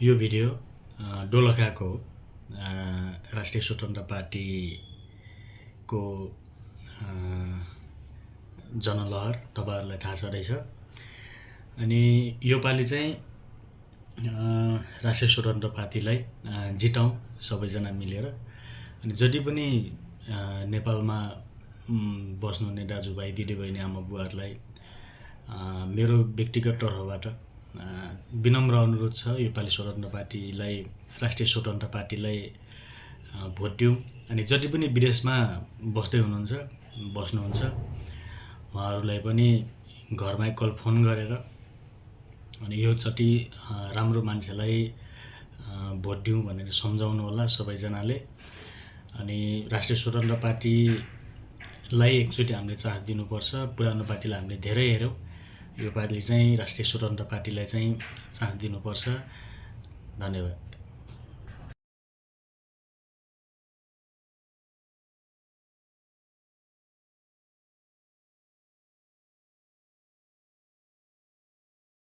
यो भिडियो दोलखाको राष्ट्रिय स्वतन्त्र पार्टीको जनलहर तपाईहरुलाई थाहा छ रहेछ। अनि यो पालि चाहिँ राष्ट्रिय स्वतन्त्र पार्टीलाई जिताउँ सबैजना मिलेर। अनि जति पनि नेपालमा बस्नुहुने दाजुभाइ दिदीबहिनी आमा बुवाहरुलाई मेरो व्यक्तिगत तर्फबाट विनम्र अनुरोध छ, यो पालि स्वतन्त्र पार्टीलाई राष्ट्रिय स्वतन्त्र पार्टीलाई भोट दिउँ। अनि जति पनि विदेशमा बस्दै बस्नुहुन्छ उहाँहरूलाई पनि घरमा एकल फोन गरेर अनि यो चोटि राम्रो मान्छेलाई भोट दिउँ भनेर सम्झाउनु होला सबैजनाले। अनि राष्ट्रिय स्वतन्त्र पार्टीलाई एकचोटि हामीले चान्स दिनुपर्छ। पुरानो पार्टीलाई हामीले धेरै हेर्यौं, यो पालि चाहिँ राष्ट्रिय स्वतन्त्र पार्टीलाई चाहिँ चान्स दिनुपर्छ। धन्यवाद।